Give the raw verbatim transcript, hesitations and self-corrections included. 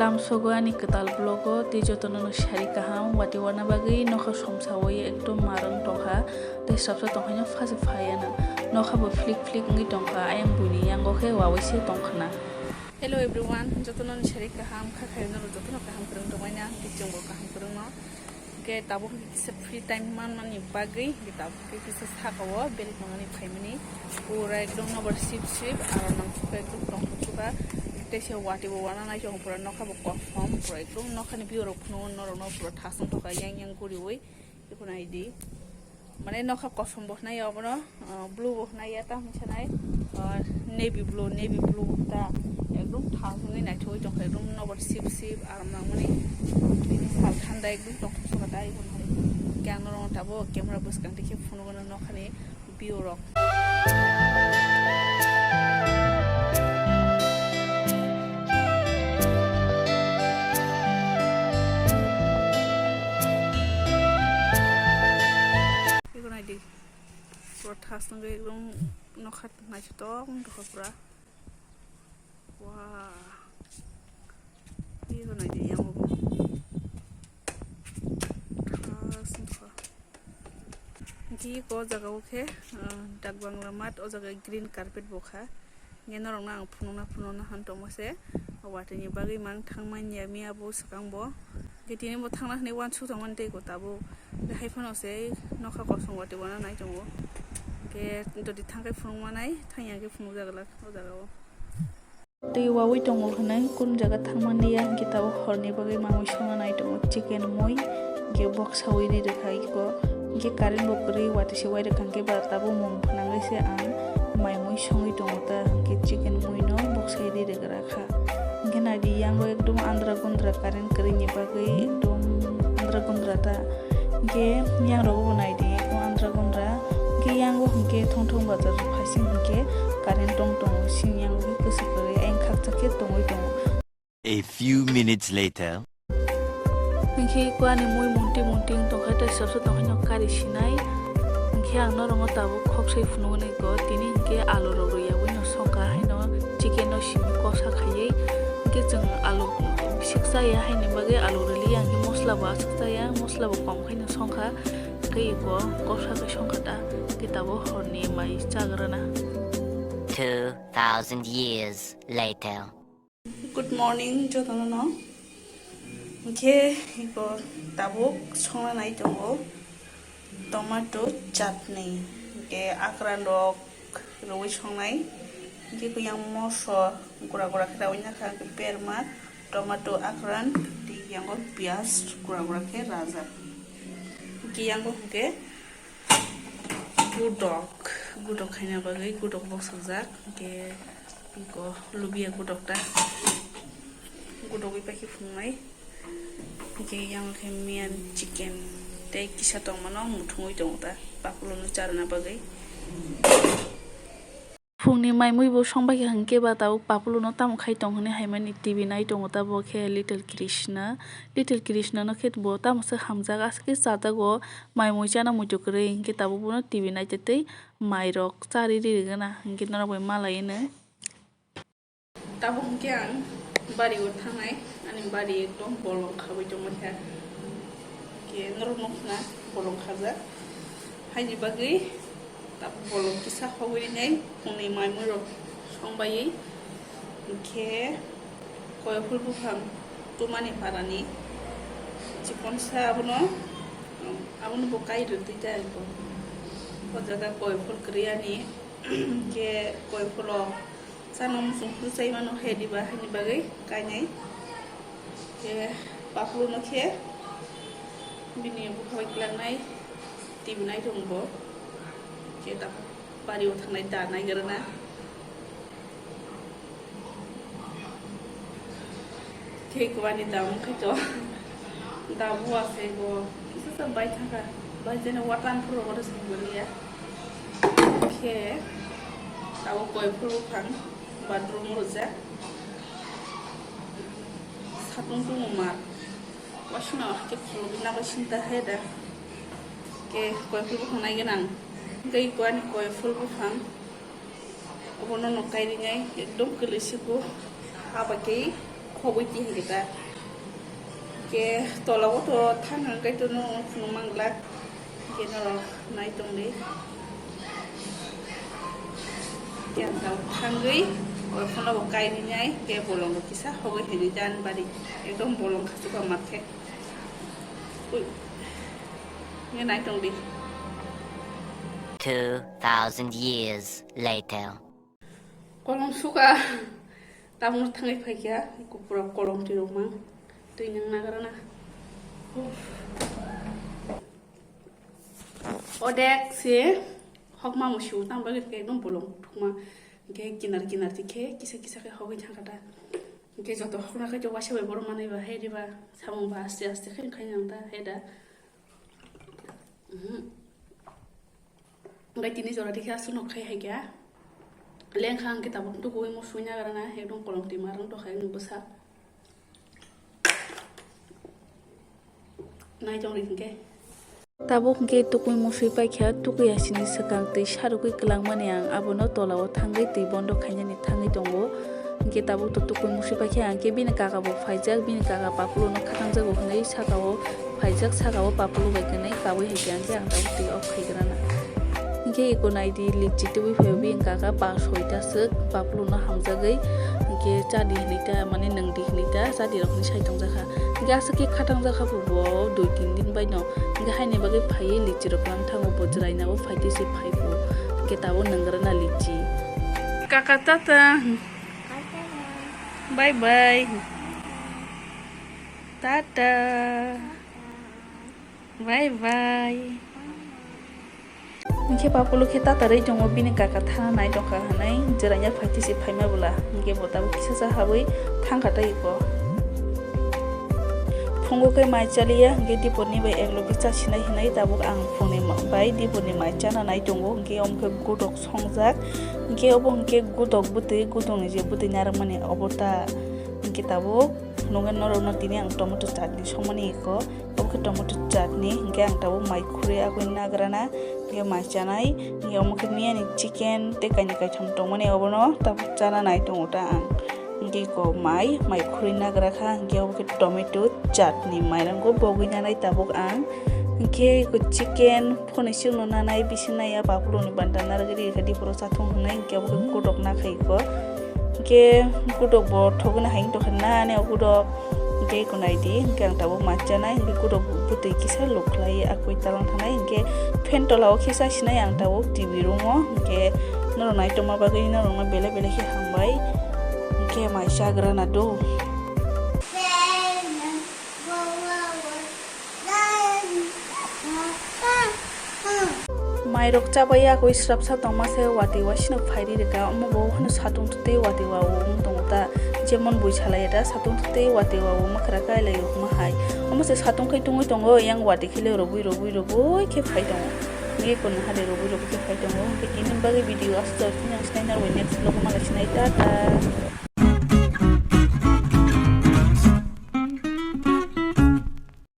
Tamsogo ani kwtal vlog o tei jotono no sari kaham, watwi wana bagwi nokha somsawi ekdom marwng tongkha, tei sabsa tongkhaino phase phaiya na nokha bo flik flik wngwi tongkha, ayang buini yango khe wawi se tongkhana. Hello everyone, jotono ni sari kaham, kha khayo norok jotono kaham kwrwng tongmani, ang khe chwngbo kaham kwrwngno. Hwnkhe tabuk kisa free time manmani bagwi, hwnkhe tabuk khe kisa sakao bel tongmani phaimani. Pura ekdom nobar sip sip, aro nang sukha ekdom tongthok sukha. Tei se watwi bo wana nai tongo, pura nokha bo kosom, pura ekdom nokhani view rok phunukgo norokno pura thasung thokha yang yang guriwi. Ikhun naidi. Mane nokha kosom bo hwnai obono, ah, blue bo hwnai ya, tamo sanai, ah, navy blue, navy blue ta ekdom thang hwnwi naithogwi tongkha, ekdom nobar sip sip aram nangmani. Bini sal thanda ekdom tongthok sukha ta ikhun hari. Khe ang norokno tabuk camera bwskang twi khe phunukgwno nokhani view rok. Eko naidi, pura thas nangwi ekdom nokha naithotok wngtokha pura. Wah. Eko naidi, yango bo. Thas wngtokha. Hwnkhe eko o jaga o khe, ah, dak bangla mat, o jaga green carpet bo kha. Hwnkhe norokno ang phunukna phunukna han tongma se, watwi ni bagwi mang thangmani ya miya bo swkang bo. Hwnkhe tini bo thangna hwnwi uansuk tongmani tei eko tabuk. Hwnkhe hai phano se nokha kosom watwi wana nai tongo. Hwnkhe jodi thangkhai phunukma nai, thangya khe phunukjak glak o jaga o. Tei wawi tongo hwnwi kun jaga thangmani ya, hwnkhe tabuk horni bagwi mangwi songna nai tongo, chicken mui, hwnkhe boksawi ri rwkha eko, hwnkhe current bo kwrwi watwi se wai rwkha, hwnkhe ba tabuk mung phnangwi se ang mai mui songwi tongo ta, hwnkhe chicken mui no boksawi ri rwkha, hwnkhe naidi yango ekdom andra gundra current kwrwini bagwi ekdom andra gundra ta. Hwnkhe yangrogo bo naidi, o andra gundra. Hwnkhe yango hwnkhe thong thong bazar phaising hwnkhe current tong tongo, sini yango khe kwswk kwrwi ayang khakchak khe tongwi tongo. A few minutes later. Hwnkhe eko ani mui munti munti wng tongkha, tei sabsa tongkhaino kari sinai. Hwnkhe ang norokno tabuk khok sai phunukgwno eko, tini hwnkhe alu rok rwyawi no songkha, haino chicken no simi kosa khaiwi. Hwnkhe chwng alu bisik chaya, haini bagwi alu rwliya, hwnkhe mosla bo aswk chaya, mosla bo kom khaino songkha. Tei eko kosa khe songkha ta, tei tabuk horni mai chagrana. Two thousand years later. Good morning jotono no. Hwnkhe eko tabuk songna nai tongo tomato chutney. Hwnkhe akran rok rwui songnai. Hwnkhe yang moso gura gura khe raui nakha, hwnkhe berma, tomato, akran, tei yango piyaj gura gura khe rajak. Hwnkhe yango hwnkhe gudok, gudok khaina bagwi gudok bosokjak, hwnkhe eko lubiya gudok ta, gudogwi paikhe phunuknai. Hwnkhe yang khe miyan chicken tei kisa tongmano muthungwi tongo ta, pakulono charwna bagwi. Phungni mai mui bo song bai kha hwnkhe ba tabuk papulono tamo khai tong hwnwi haimani T V nai tongo ta, bo khe Little Krishna. Little Krishna no khe bo tamo se hamjak, aswk khe chajago, mai mui chana muitu kwrwi, hwnkhe tabuk bono T V nai tei tei mai rok charwi ri rwgwna, hwnkhe norok bai malai hwnwi. Tabuk hwnkhe ang bari o thangnai, ani bari ekdom bolong khabai tongmani kha. Hwnkhe norok nukna bolong khajak. Haini bagwi tabuk bolong kisa khogwi rinai, phungni mai mui rok song baiwi. Hwnkhe koiphul buphang tumani parani chikonsa abono, abono bo kai rwtwi ta eko. O jaga koiphul kwrwi ani, hwnkhe koiphul o Chana muchung phuru chai mano khe diba haini bagwi kainai. Khe paphuru no khe bini bupha bai kwlangnai T V nai tongo bo. Khe ta bari o thangnai da nai gra na. Khe kwbani da wng khe to da bua se bo kisa sa bai thangkha. Bai jene watan phuru bo rwsong bwrwi ya. Khe abo koi phuru buphang bathroom o rwjak. Satung tongo mar. Wasima khe khulugwi nagwi sinta hai da. Khe koi phuru buphang nai gwnang. Tei ani koi phuru buphang. Obono no kairinai ekdom kwlwi siko. Abo khe Hogwi twi hwnkhe ta. Hwnkhe tola o to thang hwnkhe to no phunuk mang glak. Hwnkhe norok nai tong di. Hwnkhe ang tamo thangwi, o phano bo kainwi nai, hwnkhe bolong bo kisa hogwi hwnwi dan bari. Ekdom bolong khasukha mat khe. Ui. Hwnkhe nai tong di. Two thousand years later. Kolom suka. Tabukno thangwi phaikha, pura kolom twi rwkma. Twi nang nagra na. Uff. Odek se hokma musu tang bagwi khe ekdom bolong thukma. Hwnkhe kinar kinar ti khe kisa kisa khe hogwi thangkha ta. Hwnkhe joto hokna khe to waisa bai borok manwi ba hai riba samung ba aste aste khe khai nang ta hai da. Hwnkhe tini jora dikhe aswk no khai hai kha. Lengkha hwnkhe tabuk tukuwi musui nagra na, ekdom kolom twi marang tokha wngwi bwsa. Nai tong ri hwnkhe. Tabuk hwnkhe tukuwi musui paikha, tukuwi asini swkang twi sarugwi kwlangmani ang abono tolao thangwi twi bondo khainani thangwi tongo. Hwnkhe tabuk to tukuwi musui paikha, hwnkhe bini kaka bo phaijak, bini kaka Papuluno khatangjago hwnwi sakao phaijak, sakao Papulu bai kwnwi kabui hai khe, hwnkhe ang tabuk twi off khaigrana. Hwnkhe iko naidi, lichi tubui phaio bini kaka ba soita swk Papuluno hamjagwi, hwnkhe chadi hwnwi ta, mane nwngdi hwnwi ta, chadi rok hwnwi sai tongjakha. Hwnkhe aswk khe khatangjakha bo, bo dui tin din baino. Hwnkhe haini bagwi phaiwi lichi rok lang thango, bo chwraina bo phaitwi se phai bo. Hwnkhe tabuk nwnggrana lichi. Kaka tata. Bye bye. Tata. Bye bye. Hwnkhe Papulu khe tatarwi tongo, bini kaka thana nai tongkha hwnwi jwraina phaitwi se phaima bwla. Hwnkhe bo tabuk kisa sa habwi thangkha tei iko. Phungo khe mai chaliya, hwnkhe dipor ni bai ek logi cha sinai hwnwi tabuk ang phungni ma-, bai dipor ni mai chana nai tongo. Hwnkhe omo khe gudok songjak, hwnkhe obo hwnkhe gudok bwtwi, gudok ni je bwtwi narwkmani obo ta. Hwnkhe tabuk phunukgwi norokno tini ang tomato chutney songmani iko. Obo khe tomato chutney, hwnkhe ang tabuk mai khurwi agwi nagrana, hwnkhe mai chanai, hwnkhe omo khe miyani chicken tei kainwi kaitham tongmani, obono tabuk chana nai tongo ta ang. Hwnkhe iko mai, mai khurwi nagra kha, hwnkhe obo khe tomato chutney, mairangbo bogwi nanai tabuk ang. Hwnkhe iko chicken phone singno nanai, bising naiya, Papuluni banta narwgwi rikha, diporo chathung hwnwi, hwnkhe obo khe gudok nakhai iko. Hwnkhe gudok bo thogwi nahai wng tongkha nani o gudok. Hwnkhe eko naidi, hwnkhe ang tabuk mai chanai, hwnkhe gudok bwtwi kisa lukhlai, akwui talang thanai, hwnkhe fan tola o khe cha sinai ang tabuk T V room o, hwnkhe norok nai tongma bagwi norokno belai belai khe hambai, hwnkhe mai chagrana do. Mairok chabai ya koi srapsa tongma se watwi wasino phairi rwkha, omo bo hano satung twi watwi wa o wng tongo ta, jemon bui salai da satung twi watwi wa o makra kailai o hwnma hai, omo se satung khai tungwi tongo yang watwi khile rwbwi rwbwi rwbwi khe phai tongo, ngi kun hade rwbwi rwbwi khe phai tongo, hwnkhe tini bagwi video aswk jora sini ang sinai narwkbai next vlog o malai sinai, tata.